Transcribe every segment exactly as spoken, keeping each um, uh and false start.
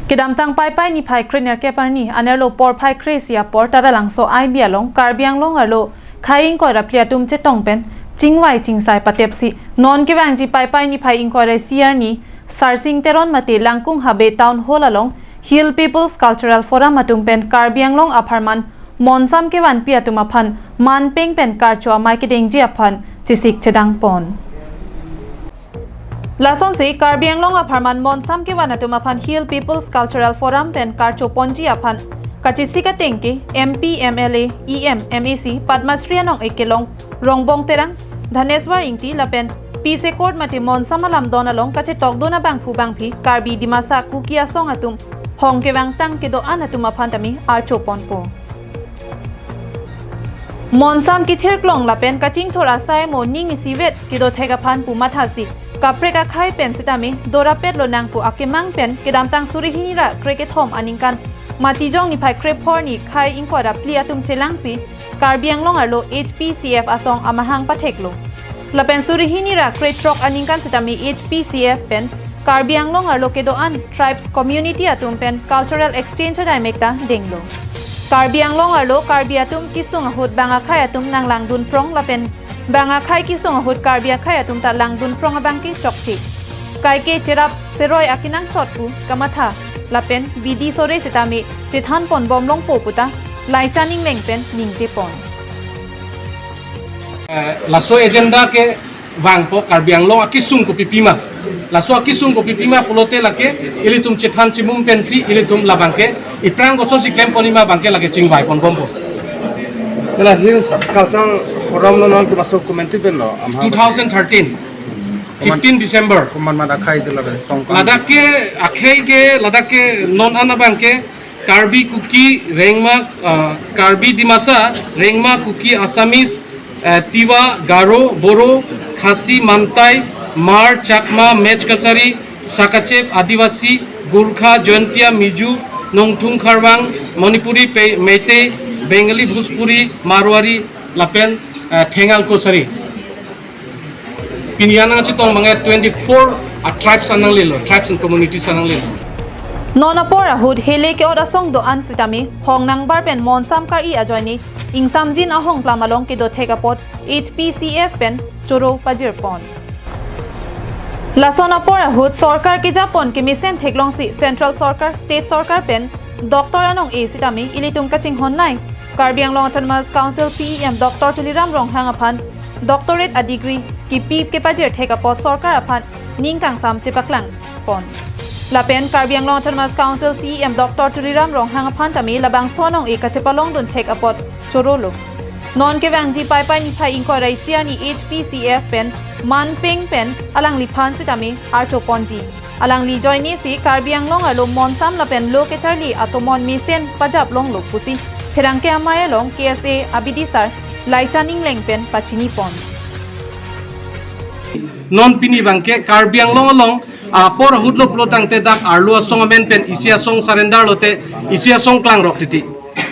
Kedamtang Paipai niphai krenerkep arni anerlo porphai kre-isi apor Taralangso I B along Karbi Anglong arlo khei ingkoi ra phli atum chetong pen chingvai chingsai patepsi non kevangji Paipai niphai ingkoi ra isi arni Sarsing Teron mate Langkung Habe Town Hall along Hill People's Cultural Forum atum pen Karbi Anglong apharman monsam kevanpi atum aphan manpeng pen karcho amei kedengji aphan chesik chedang pon. Lasonsi Karbi Anglong apharman monsam kevan atum aphan Hill People's Cultural Forum pen karcho ponji aphan kachesik ateng ke M P, M L A, E M, M A C, Padma Shri anong-e kelong Rongbong Terang, Dhaneswar Ingti lapen Peace Accord mate monsam alam don along kachetokdun abangphu bangphi Karbi Dimasa Kuki asong atum hong kevangtang kedo-an atum aphan tame archo ponpo. Monsam kethirklong lapen kachingthur asai mo ning isivet kedo thek aphan pu mathasi kaprek akhei pen sitame dorapet lonang pu akemang pen kedamtang suri hini ra krekethom aningkan Matijong niphai krephor ni khei ingkoi ra phli atum chelangsi Karbi Anglong arlo H P C F asong amahang patheklo. Lapen suri hini ra krethrok aningkan sitame H P C F pen Karbi Anglong arlo kedo-an tribes community atum pen cultural exchange ajai mekta denglo. Karbi Anglong arlo Karbi atum kesung ahut bang akhei atum nanglangdun prong lapen bang akhei kesung ahut Karbi akhei atum ta langdun prong abangke chokche. Kaike cherap seroi akenangsot pu kamatha lapen bidi sore sitame chethan pon bom longpo puta Laichan Engleng pen ningje pon. Eh, laso agenda kevangpo Karbi Anglong akesung kopipima. Laso akesung kopipima pulote lake ilitum chethan chimum pensi ilitum labangke iphrang kosonsi klem ponji ma abangke lake chingvai pon bompo. Tela Hills Cultural Forum lo non kemaso komantu pen lo amha. two thousand thirteen, fifteen December. Komat mat akhei itu lo kan songkang. Ladak ke akhei ke ladak ke non an abangke Karbi Kuki Rengma, ah, Karbi Dimasa, Rengma Kuki Assamese, eh, Tiwa, Garo, Boro, Khasi, Mantai, Hmar, Chakma, Mech Kachari, Sakachep, Adivasi, Gurkha, Jaintia, Mizo, Nongthyung Kharvang, Manipuri, Pe- Meitei, Bengali, Bhojpuri, Marwari, lapen, eh, Thengal Kachari. Pini an nangchetong abangke twenty-four a tribes an nanglelo, tribes and communities an nanglelo. Non apor ahut hele ke-ot asong do-an sitame hong nangbar pen monsam kar-i ajoine ingsamjin ahong plam along kedo thek apot H P C F pen choro pajir pon. Lason apor ahut sorkar kejapon kemesen theklongsi Central Sorkar, State Sorkar pen doctor anong-e sitame ilitum kachinghon nai. Karbi Anglong Autonomous Council C E M Doctor Tuliram Ronghang aphan doctorate a degree kipi kepajir thek apot sorkar aphan ning kangsam chepaklang pon. Lapen Karbi Anglong Autonomous Council C E M Doctor Tuliram Ronghang aphan tame labangso anong-e kachepalongdun thek apot chorolo. Non kevangji Paipai niphai ingkoi ra isi arni H P C F pen manpeng pen alangliphan sitame archo ponji. Alangli ajoinesi Karbi Anglong arlo monsam lapen lo kecharli atomon mesen pajap longlo pusi pherangke amei along K S A abidisar Laichan Engleng pen pachini pon. Non pini abangke Karbi Anglong along apor ahut lo pulo tangte dak arlo asong amen pen isi asong surrender lote isi asong klangrok titi.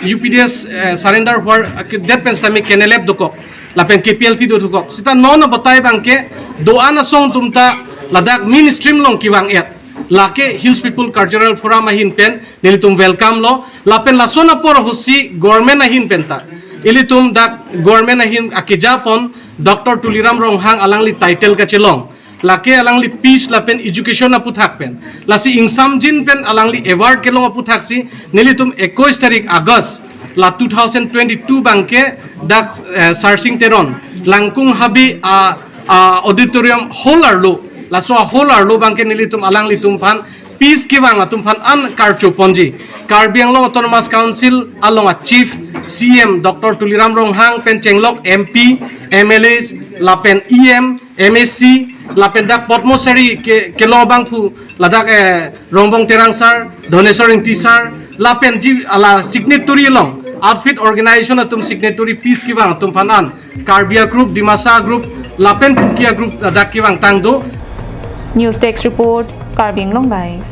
U P D S, eh, surrender hour, eh, det pen sitame kenelep dokok lapen K P L T do dokok. Sita non abatai abangke do-an asong atum ta ladak mainstream along kevang-et. Lake Hills People Cultural Forum ahin pen nelitum welcome lo. Lapen lason apor ahutsi government ahin pen ta ilitum dak government ahin akejapon Doctor Tuliram Ronghang alangli title kachelong. Lake alangli peace lapen education aputhak pen. Lasi ingsamjin pen alangli award kelong aputhaksi nelitum ekuis tarik August la two thousand twenty-two abangke dak, eh, Sarsing Teron Langkung Habe, ah, ah, auditorium hall arlo. Laso hall arlo abangke nelitum alanglitum aphan peace kevang atum aphan an karcho ponji. Karbi Anglong Autonomous Council along a chief C E M Doctor Tuliram Ronghang pen chenglok M P, M L As, lapen E M, M A C, lapen dak Padma Shri ke, kelong abangphu ladak, eh, Rongbong Terang sir, Dhaneswar Ingti sir, lapen ji ala signatory along outfit organization atum signatory peace kevang atum aphan an Karbi a group, Dimasa a group, lapen Kuki a group ladak kevangtang do. News Desk Report, Karbi Anglong Live.